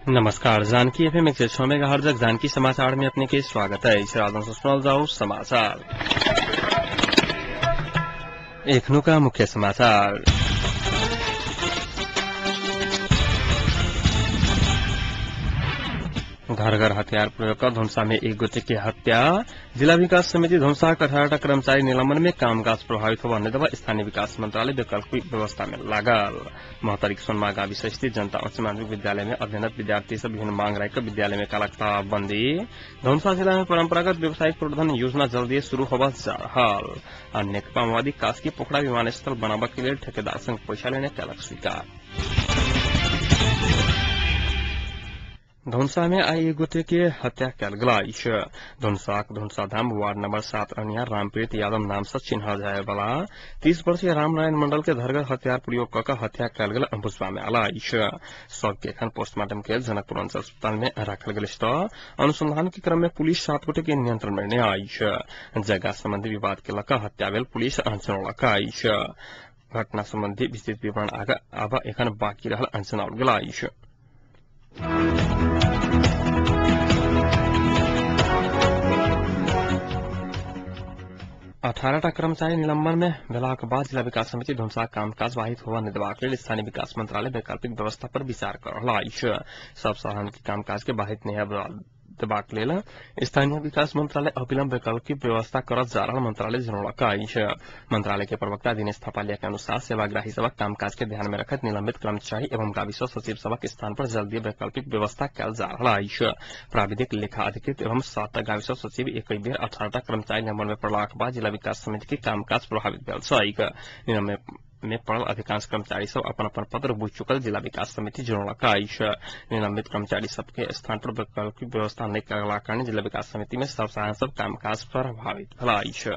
नमस्कार, Janaki FM 106 megahertz Janaki समाचार में अपने के स्वागत है। इस सुनाल जाओ समाचार। एखनु का मुख्य समाचार। घर घर हथियार प्रयोग कर धनुषा में एक गोटे के हत्या। जिला विकास समिति धनुषा के 18 कर्मचारी निलंबन में कामकाज प्रभावित होबा नहि देबा स्थानीय विकास मंत्रालय वैकल्पिक व्यवस्था में लागल। महोत्तरीक सोनमा गाविस स्थित जनता उच्च माध्यमिक विद्यालय में अध्ययनरत विद्यार्थी सब विभिन्न मांग राखि विद्यालय में कालक तालाबंदी। धनुषा जिला में परंपरागत व्यावसायिक प्रवर्धन योजना जल्दी शुरू होबा जा रहल। आ नेकपा माओवादी कास्की पोखरा विमानस्थल बनाबऽ के लेल ठेकेदार संग पैसा लेने कयलक स्वीकार। धनुषा में आइ एक गोटे के हत्या कयल गेल अछि। धनुषाक धनुषाधाम वार्ड नंबर 7 रहनिहार रामप्रीत यादव नाम से चिन्हल जाय वाला 30 वर्षीय रामनारायण मंडल के धरगर हथियार प्रयोग क के हत्या कयल गेल बुझबा में आयल अछि। शव के एखन पोस्टमार्टम के जनकपुर अंचल अस्पताल में राखल गेल अछि। अनुसंधान के क्रम में पुलिस 7 गोटे के नियंत्रण में लेने अछि। जगह संबंधी विवाद के लऽ कऽ हत्या भेल पुलिस जनौलक अछि। घटना संबंधी विस्तृत विवरण आब एखन बाकी रहल जनाओल गेल अछि। अठारहटा कर्मचारी निलंबन में भेलाक बाद जिला विकास समिति धनुषा कामकाज बाधित होबा नहि देबाक लेल स्थानीय विकास मंत्रालय वैकल्पिक व्यवस्था पर विचार कर रहल अछि। सब साधारण के कामकाज के बाधित नहि देबाक लेल स्थानीय विकास मंत्रालय अविलंब वैकल्पिक व्यवस्था करत जा रहल मंत्रालय जनौलक अछि। मंत्रालय के प्रवक्ता दिनेश थपालिया के अनुसार सेवाग्राही सभक कामकाज के ध्यान में रखैत निलंबित कर्मचारी एवं गाविस सचिव सभक स्थान पर जल्दी वैकल्पिक व्यवस्था कयल जा रहल अछि। प्राविधिक लेखा अधिकृत एवं 7 गाविस सचिव एक बेर 18 कर्मचारी निलंबन में पड़लाक बाद जिला विकास समिति के कामकाज प्रभावित भेल छैक। निलंबन में पड़ल अधिकांश कर्मचारी सब अपन अपन पत्र बुझि चुकल जिला विकास समिति जनौलक अछि। निलंबित कर्मचारी सबके स्थान पर वैकल्पिक व्यवस्था नहि करलाक कारण जिला विकास समिति में सब साधन सब कामकाज प्रभावित भेल अछि।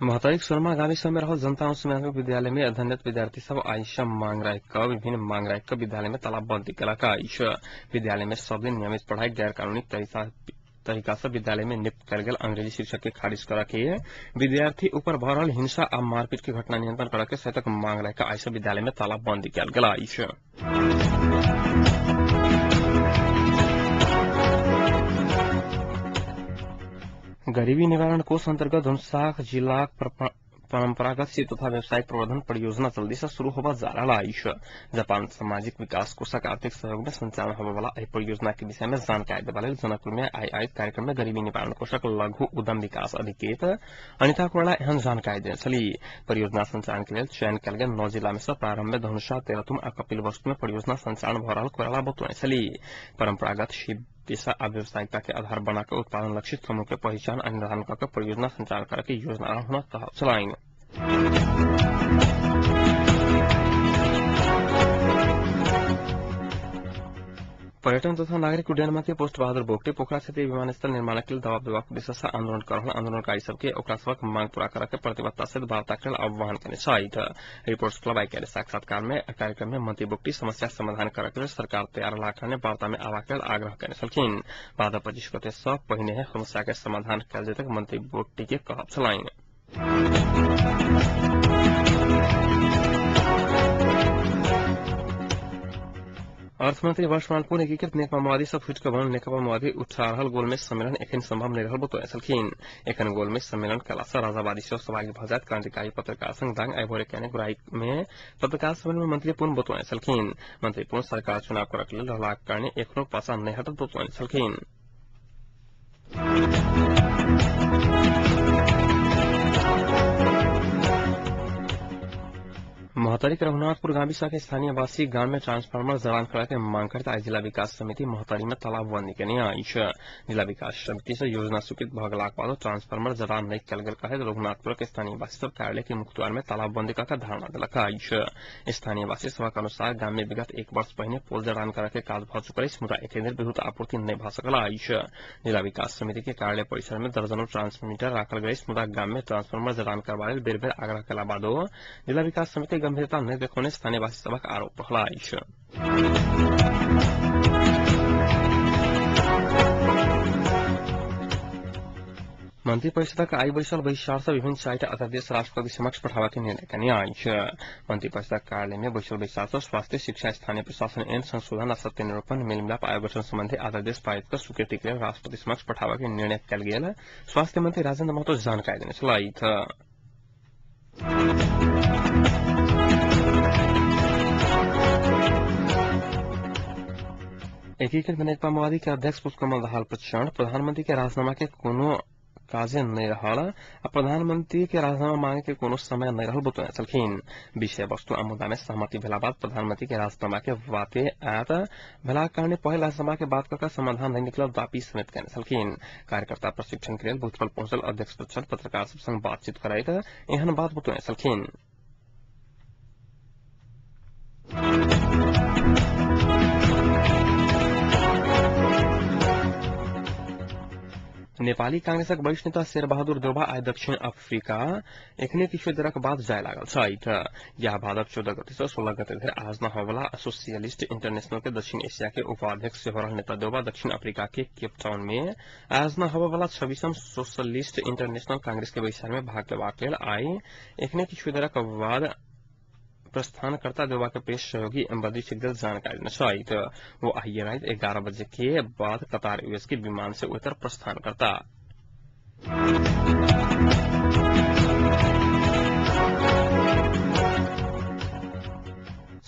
महोत्तरीक सोनमा गाविस में रहल जनता उच्च माध्यमिक विद्यालय में अध्ययनरत विद्यार्थी सब आइ मांग राखि कऽ विभिन्न मांग राखि कऽ विद्यालय में तालाबंदी केलक अछि। विद्यालय में सब दिन नियमित पढ़ाई गैर कानूनी तरीका से विद्यालय में नियुक्त कयल गेल अंग्रेजी शिक्षक के खारिज करऽ के, विद्यार्थी ऊपर भऽ रहल हिंसा आ मारपीट के घटना नियंत्रण करऽ के सहितक मांग राखि कऽ आइ से विद्यालय में तालाबंदी कयल गेल अछि। गरीबी निवारण कोष अंतर्गत धनुषा जिलाक परंपरागत शिल्प तथा व्यावसायिक प्रवर्धन परियोजना जल्दी से शुरू होबा जा रहल अछि। जापान सामाजिक विकास कोषक आर्थिक सहयोग में संचालन होबय वाला एहि परियोजना के विषय में जानकारी देबा लेल जनकपुर में आइ आयोजित कार्यक्रम में गरीबी निवारण कोषक लघु उद्यम विकास अधिकृत अनिता कोइराला एहन जानकारी देने छलीह। परियोजना संचालन के लेल चयन कयल गेल 9 जिला में से प्रारंभ में धनुषा, तेरहथुम आ कपिलवस्तु में परियोजना संचालन भऽ रहल कोइराला बतौने छलीह। परंपरागत शिल्प पेशा आ व्यावसायिकता के आधार बनाकर उत्पादन लक्षित समूह के पहिचान आ निर्धारण कऽ परियोजना संचालन करऽ के योजना हुनक कहब छलनि। पर्यटन तथा नागरिक उड्डयन मंत्री पोस्ट बहादुर बोगटी पोखरा क्षेत्रीय विमानस्थल निर्माणक लेल दबाव देबाक उद्देश्य से आंदोलन कर रहल आंदोलनकारी सबके ओकरा सभक मांग पूरा करऽ के प्रतिबद्धता सहित वार्ता के लेल आह्वान केने छथि। रिपोर्ट्स क्लब आइ काल्हि साक्षात्कार में कार्यक्रम में मंत्री बोगटी समस्या समाधान करऽ के लेल सरकार तैयार रहलाक कारणे वार्ता में आबाक लेल आग्रह केने छलखिन। भादव 25 गते सँ पहिने समस्या के समाधान कयल जेतक मंत्री बोगटी के कहब छलनि। अर्थमंत्री वर्षमान पुन एकीकृत नेकपा माओवादी सब फुटि कऽ बनल नेकपा माओवादी उठा रहल गोलमेज सम्मेलन एखन संभव नहि रहल बतौने छलखिन। एखन गोलमेज सम्मेलन कयला सँ राजावादी सेहो सहभागी भऽ जायत। क्रांतिकारी पत्रकार संघ दाङ आइ भोरे कयने गुराई में पत्रकार सम्मेलन में मंत्री पुन बतौने छलखिन। मंत्री पुन सरकार चुनाव करक लेल रहलाक कारणे एखनो पाछा नहि हटत बतौने छलखिन। महोत्तरीक रघुनाथपुर गाविस के स्थानीय वासी गाम में ट्रांसफार्मर जड़ान करऽ के मांग करैत आइ जिला विकास समिति महोत्तरी में तालाबंदी केने अछि। जिला विकास समिति से योजना स्वीकृत भऽ गेलाक बादो ट्रांसफार्मर जड़ान नहि कयल गेल कहैत रघुनाथपुर के स्थानीय वासी सब कार्यालय के मुख्य में तालाबंदी कऽ के धरना देलक अछि। स्थानीय वासी सभक अनुसार गाम में विगत 1 वर्ष पहिने पोल जड़ान करऽ के काज भऽ चुकल अछि, मुदा एखन धरि विद्युत आपूर्ति नहि भऽ सकल अछि। जिला विकास समिति के कार्यालय परिसर में दर्जनों ट्रांसमीटर राखल गेल अछि, मुदा गाम में ट्रांसफार्मर जड़ान करबा लेल बेर बेर आग्रह केला बादो जिला विकास समिति गंभीरता नहि देखौने स्थानीयवासी सभक आरोप रहल अछि। मंत्री परिषदक आइ बैसल बैसार से विभिन्न 4टा अध्यादेश राष्ट्रपति समक्ष पठाबऽ के निर्णय केने अछि। मंत्री परिषदक कार्यालय में बैसल बैसार से स्वास्थ्य, शिक्षा, स्थानीय प्रशासन एवं संशोधन आ सत्यनिरूपण मेलमिलाप आयोग गठन संबंधी अध्यादेश पारित कऽ स्वीकृति के लेल राष्ट्रपति समक्ष पठाबऽ के निर्णय कयल गेल स्वास्थ्य मंत्री राजेन्द्र महतो जानकारी देने छलथि। एकीकृत नेकपा माओवादी के अध्यक्ष पुष्पकमल दाहाल प्रचण्ड प्रधानमंत्री के राजीनामा के कोनो काजे नहीं रहल आ प्रधानमंत्री के राजीनामा मांगे के कोनो समय नहीं रहल बतौने छलखिन। विषय वस्तु आ मुद्दा में सहमति भेला बाद प्रधानमंत्री के राजीनामा के बाते आयत भेला कारणे पहिल राजीनामा के बात कऽ समाधान नहीं निकलल दापी समेत कहने छलखिन। कार्यकर्ता प्रशिक्षण के लेल भूतपल पहुंचल अध्यक्ष प्रचण्ड पत्रकार सब संग बातचीत करैत एहन बात बतौने छलखिन। नेपाली कांग्रेसक वरिष्ठ नेता शेरबहादुर देउवा आइ दक्षिण अफ्रीका एखने किछु देरक बाद जाय लागल छथि। यह भादव 14 गते से 16 गते धरि आयोजना होयवला सोशलिस्ट इंटरनेशनल के दक्षिण एशिया के उपाध्यक्ष सेहो रहल नेता देउवा दक्षिण अफ्रीका के केप टाउन में आयोजना होयवला 26म सोशलिस्ट इंटरनेशनल कांग्रेस के बैसार में भाग लेबाक लेल आइ एखने किछु देरक बाद प्रस्थानकर्ता देउवा के प्रेस सहयोगी एम्बदी सिग्दल जानकारी देने छथि। वो आइए रात 11 बजे के बाद कतार यूएस के विमान से उतर प्रस्थान करता।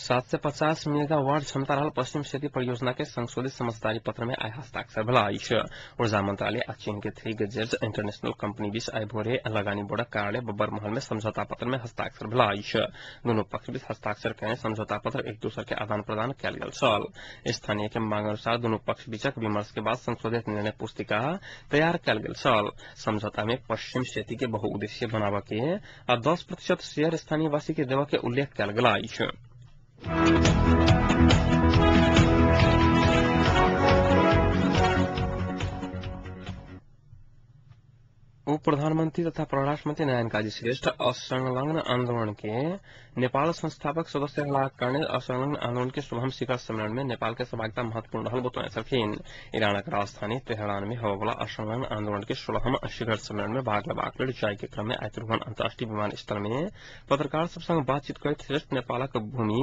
750 मेगावाट क्षमता रहल पश्चिम सेती परियोजना के संशोधित समझदारी पत्र में आइ हस्ताक्षर भेल अछि। ऊर्जा मंत्रालय आ चीन के थ्री गजेट्स इंटरनेशनल कंपनी बीच आइ भोरे लगानी बोर्डक कार्यालय बब्बर महल में समझौता पत्र में हस्ताक्षर भेल अछि। दुनू पक्ष बीच हस्ताक्षर कयने समझौता पत्र एक दोसर के आदान प्रदान कयल गेल छल। स्थानीय के मांग अनुसार दुनू पक्ष बीचक विमर्श के बाद संशोधित निर्णय पुस्तिका तैयार कयल गेल छल। समझौता में पश्चिम सेती के बहुउद्देशीय बनाबऽ के आ 10% शेयर स्थानीयवासी के देबऽ के उल्लेख कयल गेल अछि। उप प्रधानमंत्री तथा परराष्ट्र मंत्री नारायण काजी श्रेष्ठ असंलग्न आंदोलन के नेपाल संस्थापक सदस्य रहलाक कारणे असंलग्न आंदोलन के शुभम शिखर सम्मेलन में नेपाल के सहभागिता महत्वपूर्ण रहल बतौने छलखिन। ईरानक राजधानी तेहरान में होबयवला असंलग्न आंदोलन के 16म शिखर सम्मेलन में भाग लेबाक लेल जाय के क्रम में आइ त्रिभुवन अंतर्राष्ट्रीय विमानस्थल में पत्रकार सब संग बातचीत करैत श्रेष्ठ नेपालक भूमि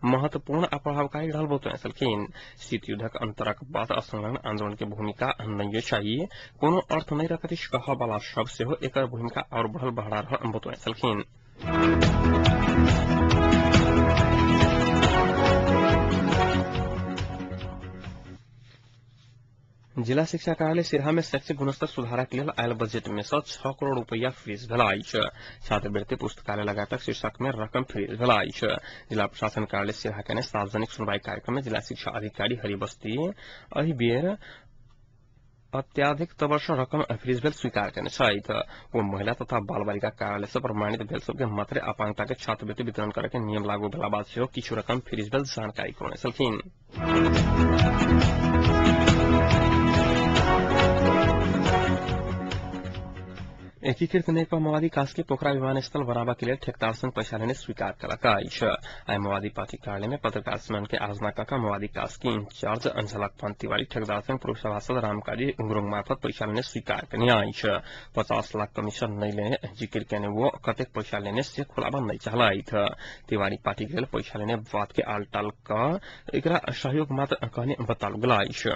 महत्वपूर्ण आ प्रभावकारी रहल बतौने छलखिन। शीत युद्धक अंतरक बाद असंलग्न आंदोलन के भूमिका नहियो चाही कोनो अर्थ नहि रखैत कहऽ सब सेहो एकर भूमिका और बढ़ल बढ़ा रहल बतौने छलखिन। जिला शिक्षा कार्यालय सिरहा में शैक्षिक गुणस्तर सुधारक लेल आयल बजट में सँ 6 करोड़ रुपया फ्रीज भेल अछि। छात्रवृत्ति, पुस्तकालय लगायतक शीर्षक में रकम फ्रीज भेल अछि। जिला प्रशासन कार्यालय सिरहा के सार्वजनिक सुनवाई कार्यक्रम में जिला शिक्षा अधिकारी हरिबस्ती एहि बेर अत्याधिक तबर रकम फ्रीज भेल स्वीकार केने छथि। ओ महिला तथा बाल बालिका कार्यालय से प्रमाणित भेल सबके मात्रे अपांगता के छात्रवृत्ति वितरण करे के नियम लागू भेला बाद सेहो किछु रकम फ्रीज भेल जानकारी करौने छलखिन। एकीकृत नेकपा माओवादी कास्की पोखरा विमानस्थल बनाबऽ के लेल ठेकदार संग पैसा लेने स्वीकार कलक अछि। आइ माओवादी पार्टी कार्यालय में पत्रकार सम्मेलन के आयोजना कऽ माओवादी कास्की इंचार्ज अंझलक पंत तिवारी ठेकदार संग पूर्व सभासद रामकाजी गुरूङ मार्फत पैसा लेने स्वीकार केने अछि। 50 लाख कमीशन नहि लेने जिकिर केने वो कतेक पैसा लेने से खुलाबा नहि चाहलथि। तिवारी पार्टी के लेल पैसा लेने बात के आलटाल कऽ एकरा सहयोग मात्र कहने बताओल गेल अछि।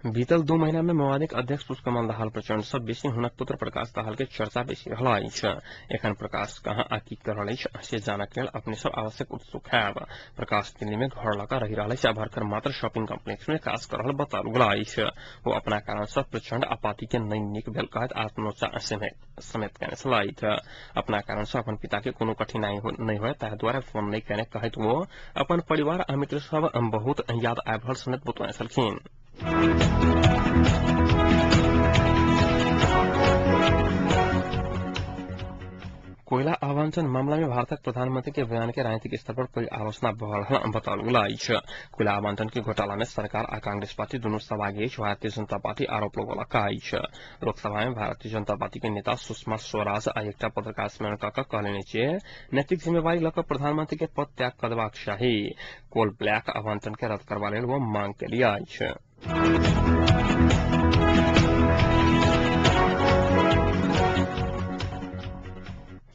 बीतल 2 महीना में माओवादीक अध्यक्ष पुष्पकमल दाहाल प्रचण्ड सँ बेसी हुनक पुत्र प्रकाश दाहाल के चर्चा बेसी रहल अछि। एखन प्रकाश कहाँ आ की कर रहल अछि से जानक लेल अपने सब आवश्यक उत्सुक हैब। प्रकाश दिल्ली में घर लऽ कऽ रहि रहल अछि आ भरकर मात्र शॉपिंग कॉम्प्लेक्स में काज कर रहल बताओल गेल अछि। ओ अपना कारण सँ प्रचण्ड आ पार्टी के नहि नीक भेल कहैत आत्मोच्चा समेत केने छलथि। अपना कारण सँ अपन पिता के कोनो कठिनाई नहि होय ताहि दुआरे फोन नहि केने कहैत ओ अपन परिवार आ मित्र सब बहुत याद आबि रहल समेत बतौने छलखिन। कोयला आवंटन मामला में भारतक प्रधानमंत्री के बयान के राजनीतिक स्तर पर कोई आलोचना भऽ रहल बताओल गेल अछि। कोयला आवंटन के घोटाला में सरकार आ कांग्रेस पार्टी दुनू सहभागी अछि, भारतीय जनता पार्टी आरोप लगौलक अछि। लोकसभा में भारतीय जनता पार्टी के नेता सुषमा स्वराज आ एकटा पत्रकार सम्मेलन कऽ कऽ कहलनि जे नैतिक जिम्मेवारी लऽ कऽ प्रधानमंत्री के पद त्याग कऽ देबाक चाही। कोल ब्लैक आवंटन के रद्द करबा लेल ओ मांग केली अछि।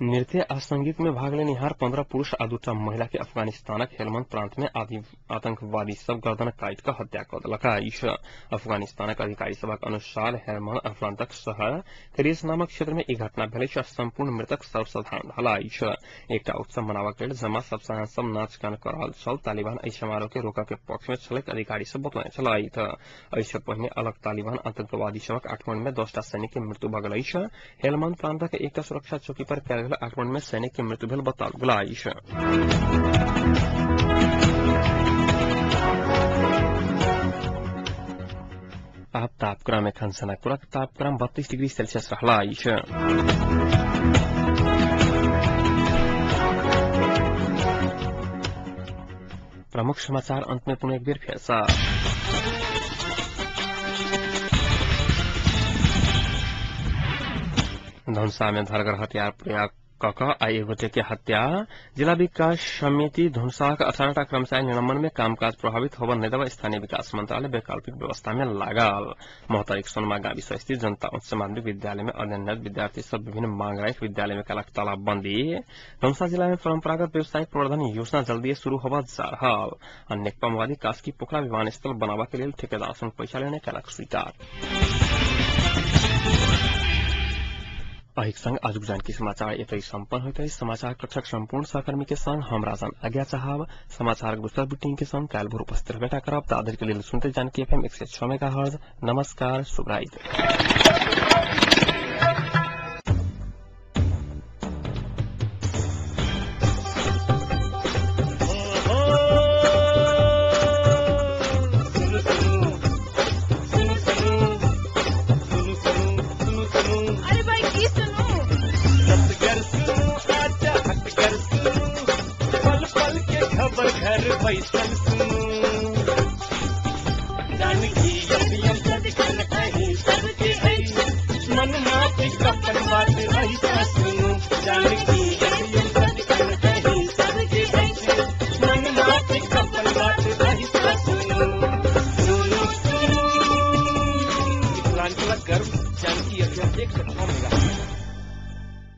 नृत्य आ संगीत में भाग लेनिहार 15 पुरुष आ 2 महिला के अफगानिस्तानक हेलमंद प्रांत में आतंकवादी सब गर्दन काटि कऽ हत्या कऽ देलक अछि। अफगानिस्तानक अधिकारी सभक अनुसार हेलमंद प्रांतक शहर करीज नामक क्षेत्र में ई घटना भेल अछि आ संपूर्ण मृतक सर्वसाधारण रहल अछि। एकटा उत्सव मनाबक लेल जमा सर्वसाधारण सब नाच गान कऽ रहल छल। तालिबान एहि समारोह के रोकऽ के पक्ष में छलैक, अधिकारी सब बतौने छलथि। एहि पहिने अलग तालिबान आतंकवादी सभक आक्रमण में 10टा सैनिक के मृत्यु भऽ गेल अछि। हेलमंद प्रांतक एकटा सुरक्षा चौकी पर कयल गेल आक्रमण में सैनिक के मृत्यु भेल बताओल गेल अछि। आब तापक्रम एखन सनकपुरक तापक्रम 32 डिग्री सेल्सियस रहला अछि। प्रमुख समाचार अंत में पुनः एक बेर फेर सँ। धनुषा में धरगर हथियार प्रयोग कऽ आ एक गोटे के हत्या। जिला विकास समिति धनुषाक 18टा कर्मचारी निलंबन में कामकाज प्रभावित होबय नहि देबय स्थानीय विकास मंत्रालय वैकल्पिक व्यवस्था में लागल। महोत्तरीक सोनमा गाविस स्थित जनता उच्च माध्यमिक विद्यालय में अध्ययनरत विद्यार्थी सब विभिन्न मांग राखि विद्यालय में कयलक तालाबंदी। धनुषा जिला में परंपरागत व्यवसायिक प्रवर्धन योजना जल्दीए शुरू होबय जा रहल। आ नेकपा माओवादी कास्की पोखरा विमानस्थल बनाबऽ के लेल ठेकेदार संग पैसा लेने कयलक स्वीकार। एहिक संग आजुक जानकी समाचार एतहि सम्पन्न होइत अछि। समाचार कक्षक संपूर्ण सहकर्मी के संग हम राजन आज्ञा चाहब। समाचार दोसर बुलेटिन के संग काल्हि भोर उपस्थित रहबे करब। ताधरि के लेल सुनते जानकी एफएम 106 मेगाहर्ट्ज। नमस्कार, शुभ राति। मन माफी कपन बात ऐसा।